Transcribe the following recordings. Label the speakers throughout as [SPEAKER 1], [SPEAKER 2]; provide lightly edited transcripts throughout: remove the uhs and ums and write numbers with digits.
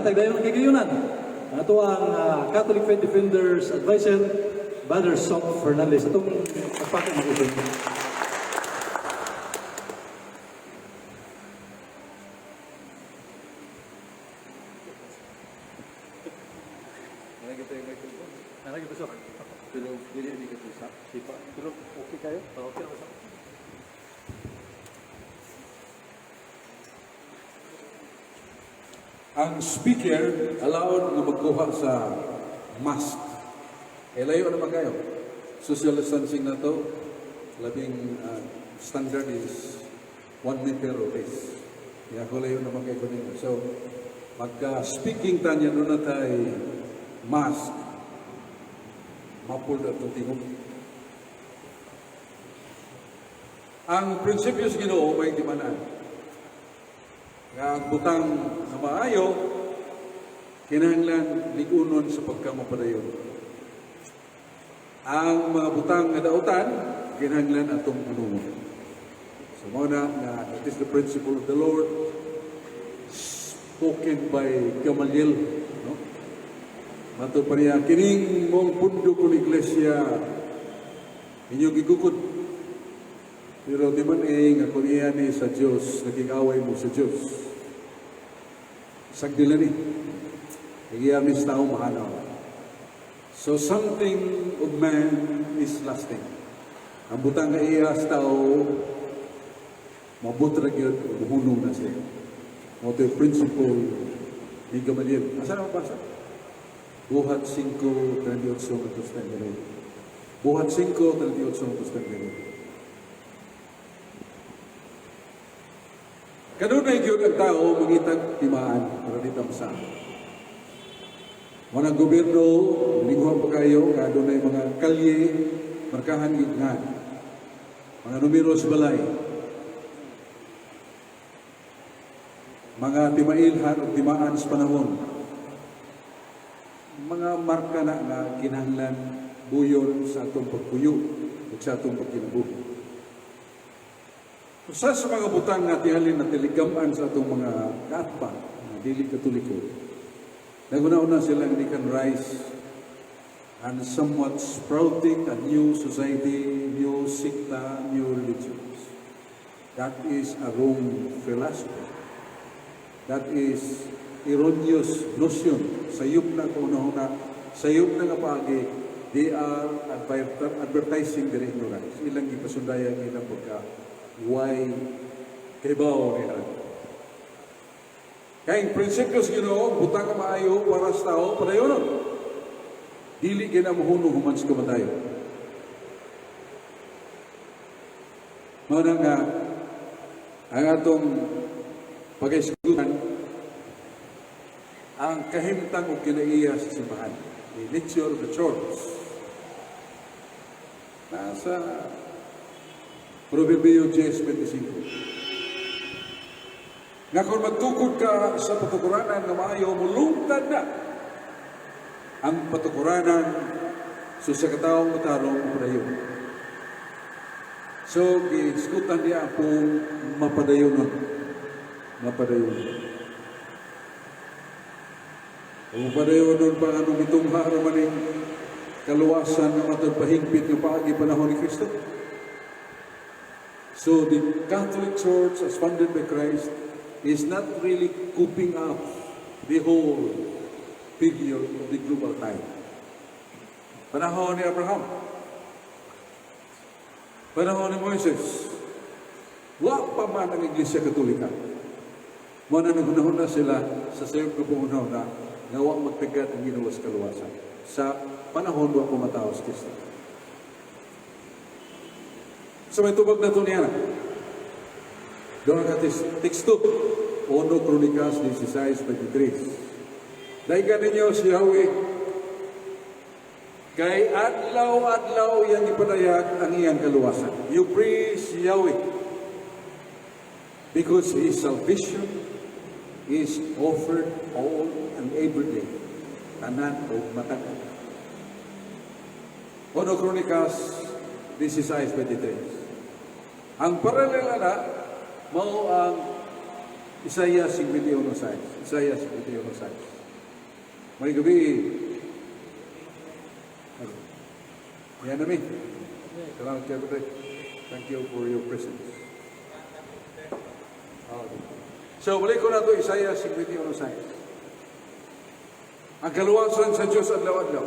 [SPEAKER 1] Hatag dayon ang kagayunan. Ang ato ang Catholic Faith Defenders Advisor, Brother Sok Fernandez. Atong pagpakit ng usin. Nalagi pa, Sok.
[SPEAKER 2] Pero dili ni ka tusa.
[SPEAKER 1] Sipa.
[SPEAKER 2] Pero okay kayo?
[SPEAKER 1] Okay na, Sok.
[SPEAKER 2] Ang speaker allowed nga magkuha sa mask. Eh layo naman kayo. Social distancing na to, labing standard is 1 meter or less. Kaya ako layo naman kayo kunin. So, magka-speaking tanya doon na tayo mask, mapul na itong tingog. Ang prinsipyo sa Ginoo may timanan. Nga ang butang nga maayo, kinahanglan ligunon sa pagkamapadayon. Ang mga butang nga dautan, kinahanglan atong hunungon. So mao na nga that is the principle of the Lord spoken by Gamaliel, no? Mato pa niya, kining mong pundo kong iglesia, inyong gigukod. Pero di man eh, nga kung iya ni sa Diyos, naging away mo sa Diyos. Sagdila ni. Nagyar ni sa tao mahanaw. So something of man is lasting. Ang butang nga iya sa tao, mabutra gyud, muhunong na siya. Mo to yung principle ni Gamaliel. Asa na mabasa? Buhat 5:38 ngadto sa 39. Buhat 5:38 ngadto sa 39. Kanunay gyud ang tao mangitag timaan para di tamsa. Mga gobyerno, linghuan pa kayo, nga dunay mga kalye, markahan gyud nga. Mga numero sa balay. Mga timailhan o timaan sa panahon. Mga marka na nga kinahanglan buyon sa atong pagpuyo ug sa atong pagkinabuhi. Usa sa mga butang nga tihalin na tiligaman sa atong mga kaatbang, nga dili Katoliko, naguna-una sila nga they can rise and somewhat sprouting a new society, new sikta, new religions. That is a wrong philosophy. That is erroneous notion. Sayop na kauna-una, sayop na nga paagi, they are advertising their ignorance. Ilang gipasundayan ilang pagka why kaybaw ni Aran. Kaya ang prinsipyo sa Ginoo, butang nga maayo para sa tao, padayonon. Dili ginamuhuno human sa kamatayon. Mao na nga ang atong pag-eskutan ang kahimtang og kinaiya sa simbahan, the nature of the church. Nasa Proverbio 10:25. Nga kung magtukod ka sa patukuranan nga maayo, mulungtad na ang patukuranan so sa kataong matarong mapadayon. So, giskutan niya kung mapadayonon. Mapadayonon. Kung mapadayonon pa anong itungha raman ning kaluwasan nga matod pahigpit nga paagi panahon ni Kristo. So the Catholic Church, as founded by Christ, is not really cooping up the whole period of the global time. Panahon ni Abraham, panahon ni Moises, wa pa man ang Iglesia Katolika. Mao na naghunahon na sila sa sayop nga panghunahon na nga wa magtagat ang Ginoo sa kaluwasan. Sa panahon wa pa matawo si Kristo. So may tubag na ito niya. Doon ka teksto, 1 Kronikas 16:23. Daygan ninyo si Yahweh, kay adlaw-adlaw iyang ipadayag ang iyang kaluwasan. You praise Yahweh because His salvation is offered all and every day. Tanan o matag. 1 Kronikas 16:23. Ang paralel na mao ang Isaiah 51:6. Isaiah 51:6. May gabi. Yan na mi. Salamat kayo, Padre. Thank you for your presence. Okay. So, balik ko na ito, Isaiah 51:6. Ang kaluwasan sa Diyos adlaw-adlaw.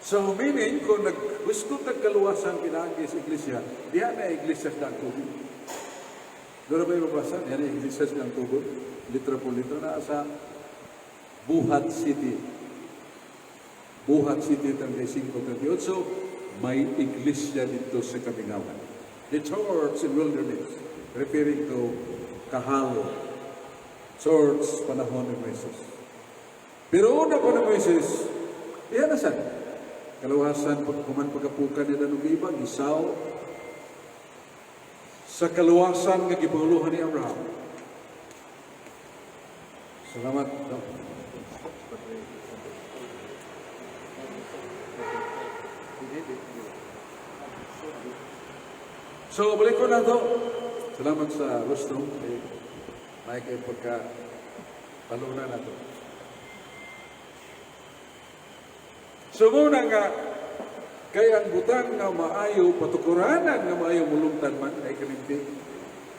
[SPEAKER 2] So, meaning, kung naghuskot ang kaluwasan pinaagi sa iglesia, diha na iglesia sa Daang Tubig. Doon na ba yung mabasa? Diha na iglesia sa Daang Tubig. Litra po litra na sa Buhat City. Buhat City, 35-38, may iglesia dito sa Kamingawan. The church in wilderness, referring to Kahal, church panahon ni Moises. Pero una pa ni Moises, iyan na siya. Kaluwasan, human pagkapukan nila ng iba, gisaw sa kaluwasan nga gipanguluhan ni Abraham. Salamat. No? So, balik ko na to. Salamat sa rostrum. Eh, may kay pagka paluna na to. So muna nga, kay ang butang nga maayo, patukuranan nga maayo mulungtan man, ay kalimpi.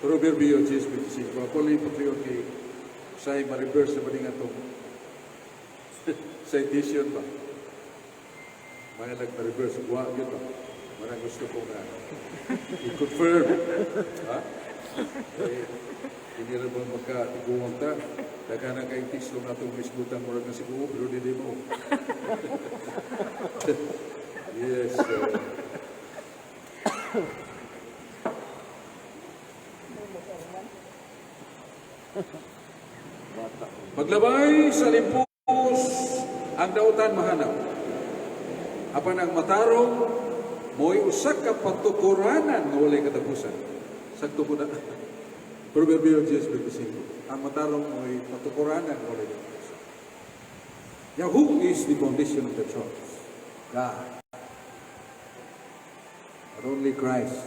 [SPEAKER 2] Proverbio 10:25. Ako lang ipatrio kay say ma-reverse na ba nga itong citation ba? May lag ma-reverse. Wa, yun ba? Marang gusto ko nga i-confirm. Ha? Eh, hindi rin ba magka-tiguang ta? Daghan na kayong teksto nga itong misgutan mo rin na siguro, pero di mo. Yes. Maglabay sa limpus ang dautan mahanap. Apan ang matarong mo'y usa ka patukuranan nga walay katapusan. Sakto po na. Proverbio 10:25. Ang matarong mo'y patukuranan nga walay katapusan. Now, who is the foundation of the church? God. Not only Christ.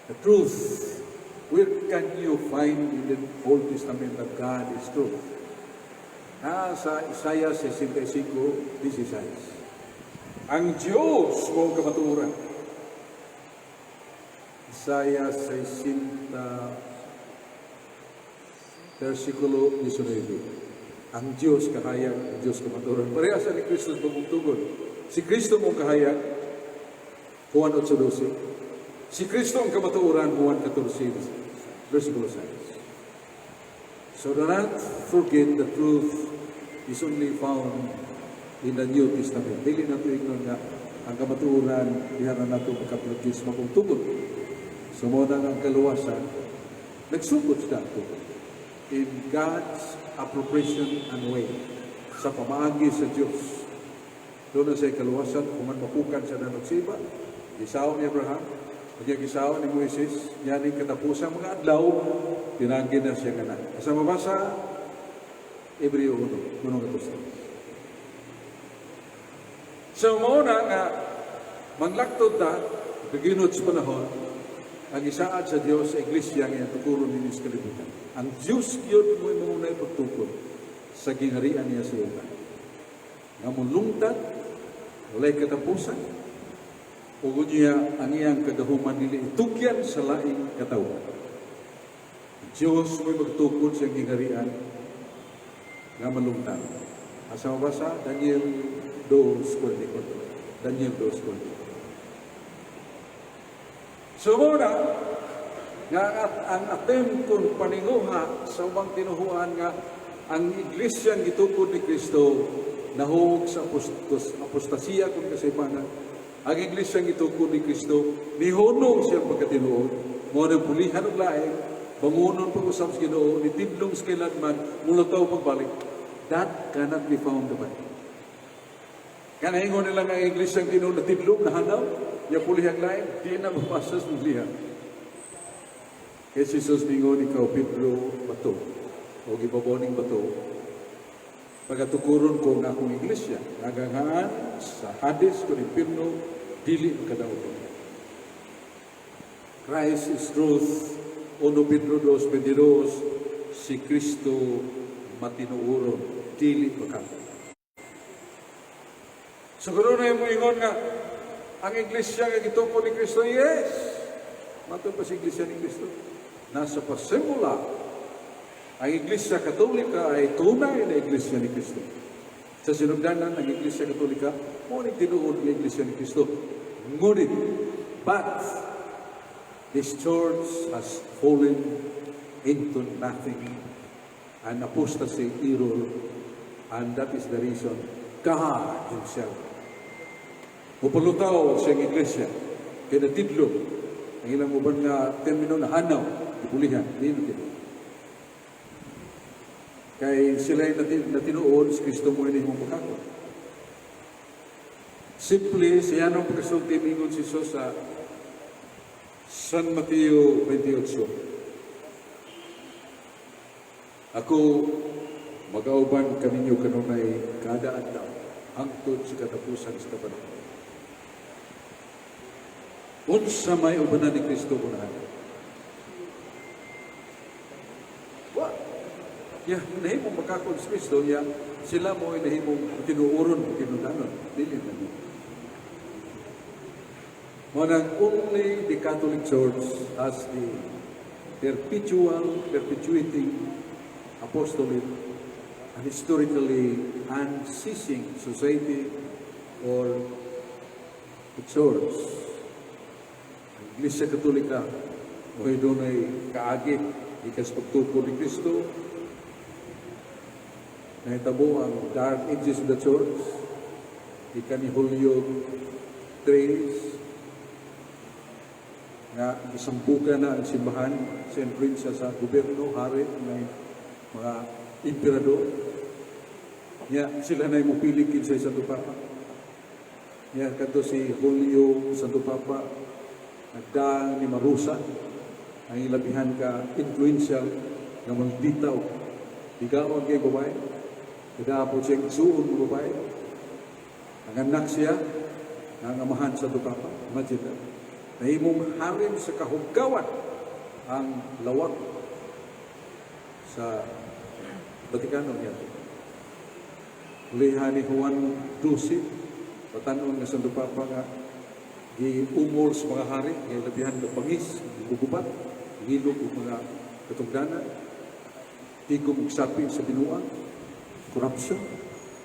[SPEAKER 2] The truth. Where can you find in the Old Testament that God is truth? Nasa Isaiah 65:16. Ang Diyos mo kamatuoran. Isaiah 60, versikulo 19. Ang Diyos kahayag, ang Diyos kamatuoran. Pareha sa ni Kristo bagong tugon. Si Kristo mong kahayag, Juan 8:12. Si Kristo ang kamatuoran, Juan 14, versikulo 6. So do not forget the truth is only found in the New Testament. Dili na ito ingnon nga ang kamatuoran diha na nato makaproduce bagong tugon. So mo na ang kaluwasan, nagsugod sa tugon in God's appropriation and way sa pamaagi sa Diyos. Doon na sa kaluwasan, kung man mapukan sa danok siba, gisaw ni Abraham, kanya gisaw ni Moises, yaning katapusang mga adlaw, tinanggi na siya nga na. Asa mabasa, Hebreo 1, kunong katusa. So mao na nga, manglaktod ta, kaginot sa panahon, ang isaad sa Dios sa iglesia nga iyang tukuron ninyo sa kalibutan. Ang Dios gyud mo'y maunay pagtukod sa gingharian niya sa yuta. Nga mulungtad, walay katapusan, ug niya ang iyang kagahuman nila itugyan sa laing katawhan. Ang Dios mo'y magtukod sa iyang gingharian nga malungtad. Asa mabasa? Daniel 2:44. Daniel 2:44. So muna, nga ang attempt kung paninguha sa ubang tinuhuan nga ang iglesia ang gitukod ni Kristo nahuog sa apostasiya kung kasaypanan. Ang iglesia ang gitukod ni Kristo nihunong siya pagkatinuod, mao nang pulihan og laing, bangunon pag-usab sa Ginoo, nitidlong sa kailanman, mulutaw pagbalik. That cannot be found the Bible. Kanahingon nila nga ang iglesia ang Ginoo natidlong, nahanaw, ya pulihang laing, di na mapasa sa Biblia. Kay si Jesus ningon, ikaw Pedro, bato, o gibaboning bato, pagatukuron ko ang akong iglesia, naganghaan sa Hades kung impirno, dili makadaot. Christ is truth. 1 Pedro 2:22, si Kristo Matinuoron, dili makakon. So kung na mo ingon nga ang iglesia nga gitupo ni Kristo, yes. Matod pa sa Iglesia ni Kristo. Nasa pasimula, ang Iglesia Katolika ay tunay na Iglesia ni Kristo. Sa sinugdanan, ang Iglesia Katolika, mao ni tinuod nga Iglesia ni Kristo. Ngunit, but, this church has fallen into nothing and apostasy, error, and that is the reason God Himself mupalutaw sa iyang iglesia, kay natidlo, ang ilang uban nga termino na hanaw, ipulihan, di na tinuod. Kay sila ay natinuod, si Kristo mo ini mong pagkakot. Simply, siya nung pagkasulti, mingon si Jesus sa San Mateo 28. "Ako magauban kaninyo kanunay kada adlaw hangtod sa katapusan sa kapanahon." Unsa may ubanan ni Kristo unahan? Wa. Ya, nahimong makakon si Kristo, ya, sila mo ay nahimong tinuuron, tinudanon. Dili na niya. Mao nang only the Catholic Church has the perpetual, perpetuating apostolate and historically unceasing society or the church. Ang Iglesia Katolika, o dunay kaagi, gikan sa pagtukod ni Kristo, nahitabo ang Dark Ages of the Church, gikan ni Julio III, nga gisambukan na ang simbahan sa influensya sa gobyerno, hari, may mga emperador. Nya sila na mupili kinsa Santo Papa. Nya kadto si Julio Santo Papa nagdaan ni Marusa, ang ilabihan ka influential nga maldita og bigaon kay babae. Kadapot siya igsuon ng babae. Ang anak siya nga ang amahan sa Santo Papa. Imagine that. Nahimong harim sa kahugawan ang lawak sa Vatikano niya. Ulihan ni Juan XII, batanon nga Santo Papa nga giumol sa mga hari, nga labihan nga bangis, gugubat, ngilog og mga katungdanan, tigom og sapi sa binuang, corruption.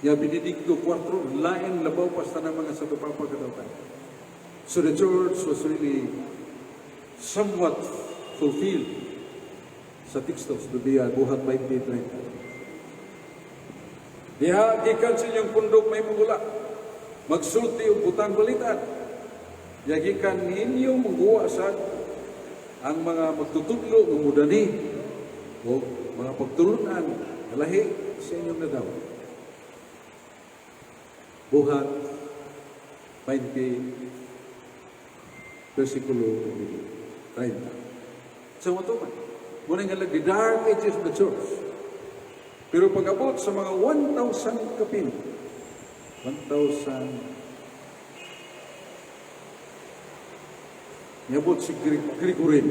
[SPEAKER 2] Ya Benedicto IV, lain labaw pa sa tanang mga Santo Papa kadawtan. So the church was really somewhat fulfilled sa teksto sa Biblia, Buhat 20:30. Diha, gikan sa inyong pundok may mugula. Magsulti og butang balitan. Yagikan ninyo muguwa sa ang mga magtutudlo ng mudani o mga pagtulunan nga lahi sa inyong nadawat. Buhat 20 versikulo 30. So matuman. Muna nga the Dark Ages of the Church. Pero pag-abot sa mga 1,000 kapin, 1,000, niabot si Gregory,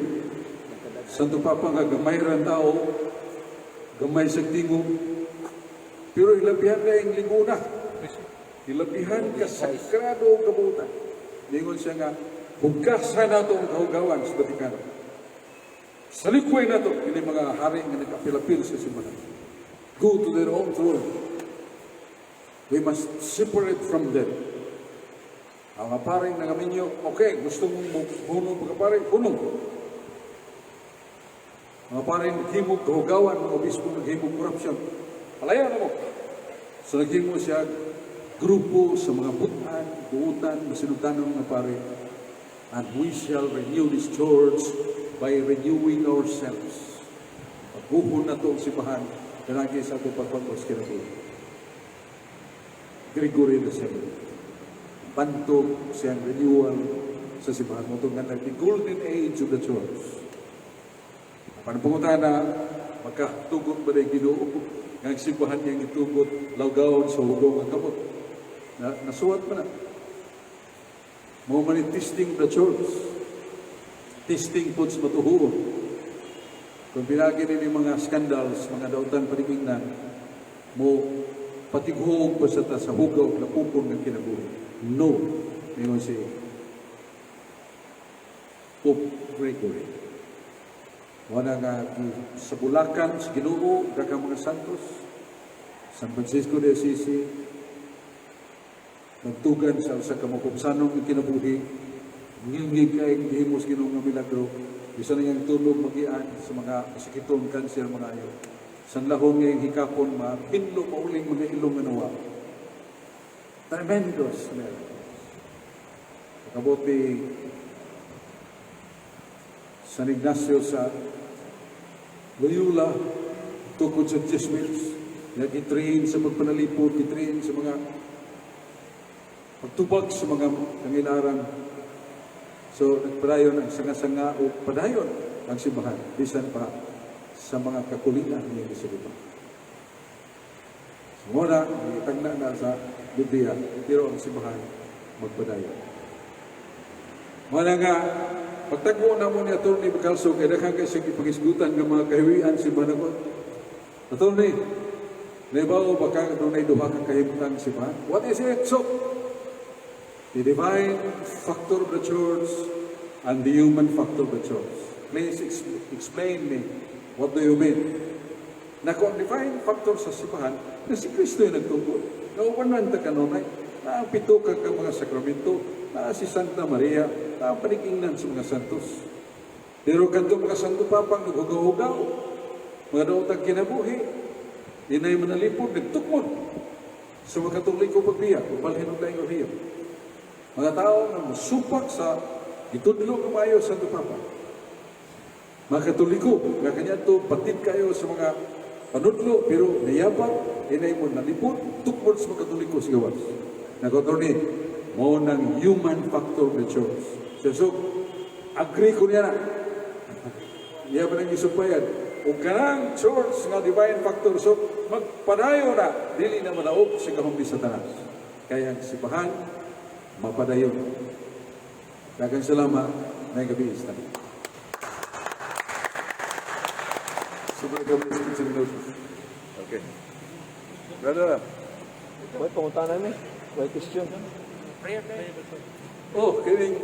[SPEAKER 2] Santo Papa nga gamay ra tao, gamay sa tingog, pero ilabihan na yung linguna. Ilabihan ka sagrado ang kabutan. Ningon siya nga, hugasan nato ang kahugawan sa Vatikano. Salikway nato kini mga hari nga nagapilapil sa simbahan. Go to their own throne. We must separate from them. Ang mga paring nangaminyo, okay, gusto mong hunong pagkapare, hunong. Mga paring naghimog kahugawan, mga obispo naghimog corruption. Palaya na mo. So naghimo siya grupo sa mga butan, buutan, masinugdanon mga pare. And we shall renew this church by renewing ourselves. Pagbuhon na to ang simbahan, kanagi sa atong pagpagos kinabuhi. Gregory the Seventh. Bantog siyang renewal sa simbahan mo nga the golden age of the church. Paano na magkatugot ba na Ginoo nga ang simbahan niyang itugot lawgawon sa hugaw nga kamot? Na, nasuwat pa na. Mao man ni testing the church. Testing po sa matuhuon. Kung pinagi ni mga scandals, mga dautan panigingnan, mo patighog pa sa ta sa hugaw na pupon ng kinabuhi. No, mingon si Pope Gregory. Wala nga sa Bulacan, sa Ginoo, daghang mga santos, San Francisco de Assisi, nagtugan sa usa ka mapubsanong nga kinabuhi, ngilngig kay gihimo sa Ginoo nga milagro, bisan niyang tulog magian sa mga masakiton, kanser, mga ayo. Sanlahong ngayong hikapon, mapinlo, mauling mga ilong nga nawa. Tremendous miracles. Kabuti San Ignacio sa Loyola, tukod sa Jesuits, nag-train sa pagpanalipod, gitrain sa mga pagtubag sa mga kangilaran. So, nagpadayon ang sanga-sanga o padayon ang simbahan, bisan pa sa mga kakulinan niya sa iba. So, muna, itagna na sa Biblia, pero ang simbahan magpadayon. Muna nga, pagtagpo na mo ni Atty. Bacalso, kay daghang kay siyang ipangisgutan nga mga kahiwian simbahan ako. Atty., nahibaw ba ka dunay duha ka kahimtang simbahan? What is it? So, the divine factor of the church and the human factor of the church. Please explain me, what do you mean? Na kung ang divine factor sa simbahan, na si Kristo yung nagtungkol. Nauwanan ta kanunay, na ang pito ka ka mga sakramento, na si Santa Maria, na ang panigingnan sa mga santos. Pero kadto mga santo papang naghugaw-hugaw, mga daotang kinabuhi, di na yung manalipod, nagtukmod sa mga Katoliko pagbiya, ubalhin og laing orhiyo. Mga tao nga musupak sa gitudlo nga maayo sa Santo Papa. Mga Katoliko, nga kaniadto batid kayo sa mga panudlo, pero niyabag, inay mo nalipod, tukmod sa mga Katoliko sa gawas. Nag-attorney, mao nang human factor of the church. So, agree ko niya na. Iya pa nang isumpayan. Kung kanang church nga divine factor, so magpadayon na, dili na manaog sa gahom ni Satanas. Kaya ang simbahan, mapadayon. Daghang salamat, may gabi sa tanan. Sobrang gabi sa
[SPEAKER 3] Okay. Brother,
[SPEAKER 4] Wait, pumunta namin. May question.
[SPEAKER 2] Oh, kining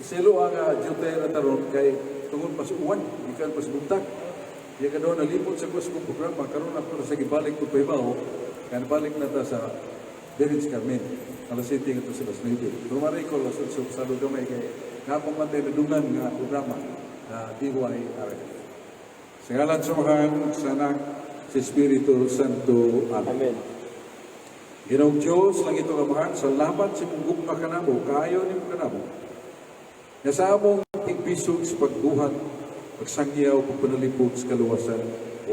[SPEAKER 2] silo ang duty na taron kay tungod pas uwan, gikan pas buntag. Iya ka doon nalipot sa kong programa, karon ako sa gibalik ko pahibaw, kaya nabalik na ta sa Village Carmen, alas 7 nga to sa alas 9. Pero maray ko, alas 8 sa gamay kay napong man tayo nadungan nga programa na DYRF. Sa ngalan sa Amahan, sa Anak, sa Espiritu Santo. Amen.
[SPEAKER 4] Amen.
[SPEAKER 2] Ginoong Diyos, langit ug Amahan, salamat sa imong gugma kanamo, kaayo nimo kanamo. Nga sa among tigbisog sa pagbuhat, pagsangyaw, pagpanalipod sa kaluwasan,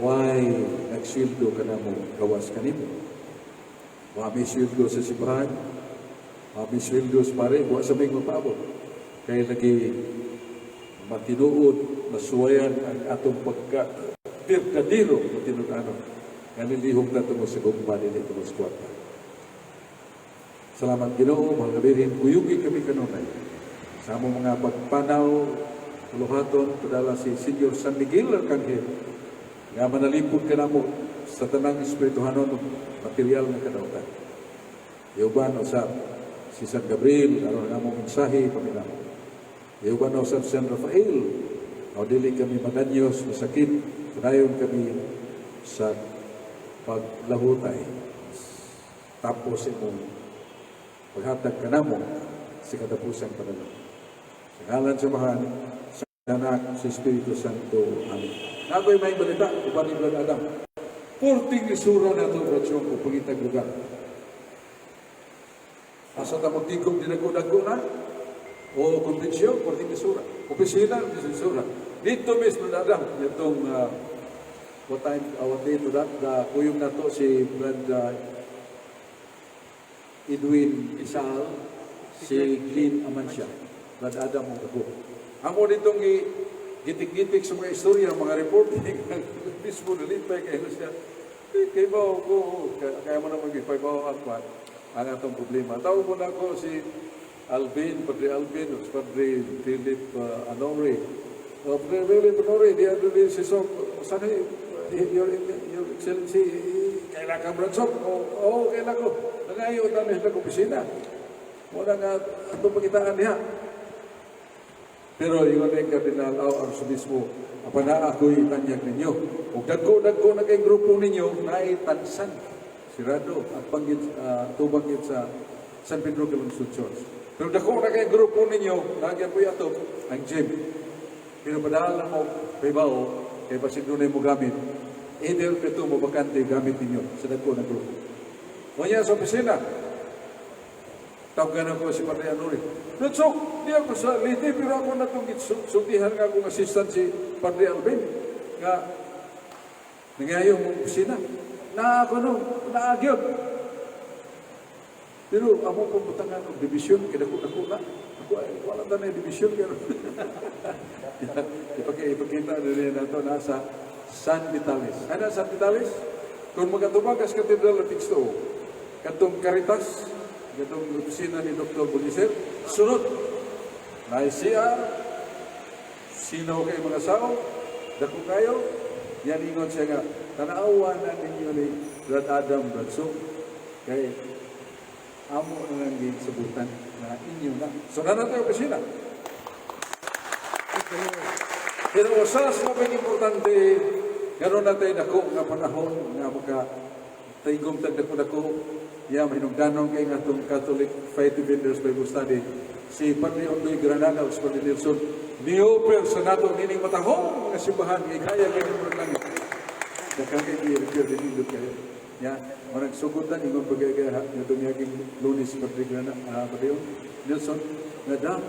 [SPEAKER 2] way nagsweldo kanamo, gawas kanimo. Wa mi sweldo sa simbahan, wa mi sweldo sa pare, wa sa may mapaabot. Kaya lagi matinuod, masuwayan ang atong pagka berdadero matinud-anon. Nga nilihok na tungod sa gugma dili tungod sa kwarta. Salamat Ginoo, mahal na Birhen, kuyugi kami kanunay. Sa among mga pagpanaw, uluhaton, padala si Senyor San Miguel Arcangel, nga manalipod ka namo sa tanang espirituhanon ug material nga kadautan. Iuban usab si San Gabriel, aron ang among mensahe paminamo. Iuban usab si San Rafael, aw dili kami madanyos, masakit, padayon kami sa paglahutay. Tapos imong paghatag kanamo sa katapusang panalangin. Sa ngalan sa Amahan, sa Anak, sa Espiritu Santo. Amen. Nakoy may balita, uban ni Brad Adam. Purting lisura na ito, Brad Chong, kung pangitag lugar. Asa ta magtigom dinago-dago na, o konbensyon, purting lisura. Opisina, lisura. Dito mismo, Brad Adam, itong what time, what day to that, the kuyog na to si Brad Edwin Isal, si Glenn Amancia, Brad Adam ang ako. Amo ditong gitik-gitik sa mga istorya, mga reporting, mismo nalipay kayo siya. Eh, kay ba ko, kaya mo naman gipay ba ang kwan, ang atong problema. Tawag mo na ako si Alvin, Padre Alvin, o si Padre Philip Anore. Really, Panori, di ano din si Sok, sana, Your Excellency, kaila ka, Brad Sok? Oo, oh, kaila ko. Nangayo na nila opisina. Wala nga itong pagitaan niya. Pero ingon ni Cardinal Ao Arsobispo, apan na ako'y tanyag ninyo. Ug dagko-dagko na kay grupo ninyo, naitansan. Sirado at banggit, tubang sa San Pedro Calungsod Church. Pero dako na kay grupo ninyo, nagyan po ato ang gym. Pero padala mo pahibaw, kay basig dunay mo gamit, either ito mo bakante gamit ninyo sa dagko na grupo. Unya sa opisina, tawagan ako si Padre Anuri. Lutso, di ako sa Leyte, pero ako na itong sultihan nga akong assistant si Padre Alvin. Nga, nangayo mong opisina. Na ako no, naagyod. Pero ako pong butangan og division, kaya dako na. Ako ay, wala na na division. Pero ipakita na rin nato nasa San Vitalis. Ano San Vitalis? Kung magatubag sa Cathedral of Texto, katong Caritas, katong opisina ni Dr. Bonicer, sunod, na CR, sino kay mga sao, dako kayo, yan ingon siya nga, tanawa na ninyo ni Brad Adam Bradso, kay amo na lang sabutan na inyo na. So na natin opisina. Pero usas na labing importante, karon natin dako nga panahon nga maka tigom tag dako-dako, ya mahinungdanon kay nga atong Catholic Faith Defenders Bible Study si Padre Ondoy Granada ug si Padre Nelson ni-offer sa nato nining matahong nga simbahan nga kaya kay murag langit. Daghang kay i-repair din nindot kayo. Ya, marag sugod na ingon bagay kay nga dumiyaging Lunes si Padre Granada, Padre Nelson nga dam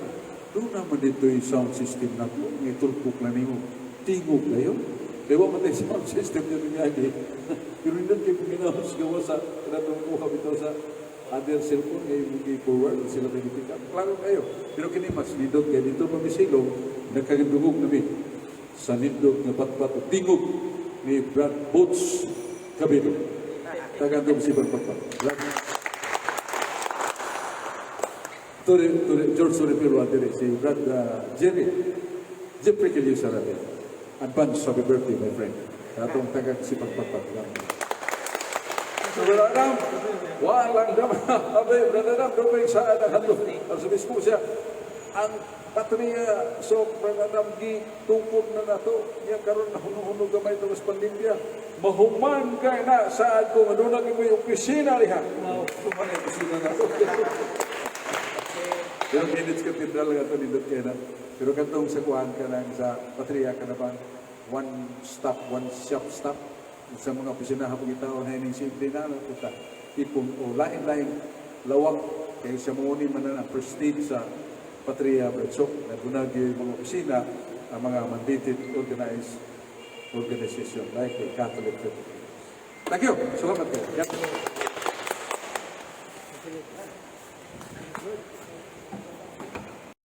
[SPEAKER 2] doon naman dito yung sound system na ko, nga tulpok lang nimo. Tingog kayo. Kaya wa man tayo sound system niya dumiyagi. Pero hindi kayo paginahos gawa sa kanatong kuha bitaw sa other cellphone ngayon mo forward sila may pick up. Klaro kayo. Pero kini mas nindot kay dito pa misilong nakagdungog nami sa nindot nga patpat o tingog ni Brad Boots Cabido. Tagandong si Brad Patpat. Brad. Tore, Tore, George Tore Pero dire si Brad Jerry Jeffrey Kilio Sarabia. Advance happy birthday, my friend. Atong tagag si Pagpapat. So, Brother Adam, walang dama. Abe, Brother Adam, doon sa ang hadlo. Ang mismo siya, ang patriya, so, Brother Adam, gitukod na nato. Niya karon na huno-huno gamay ito mas pandemya. Mahuman kay na saan ko, ano na yung opisina liha. Human ang opisina na. Pero minutes Cathedral nga ito nindot kayo na. Pero katong sa kuhan ka lang sa patriya ka na ba, one stop, one shop stop. Sa mga opisina hapon itaon na ining simple na ano, puta. Tipong o lain-lain lawak kay sa mga man na ang prestige sa Patria Bradsok na dunag yung mga opisina ang mga mandated organized organization like the Catholic Church. Thank you. Salamat kayo. God bless.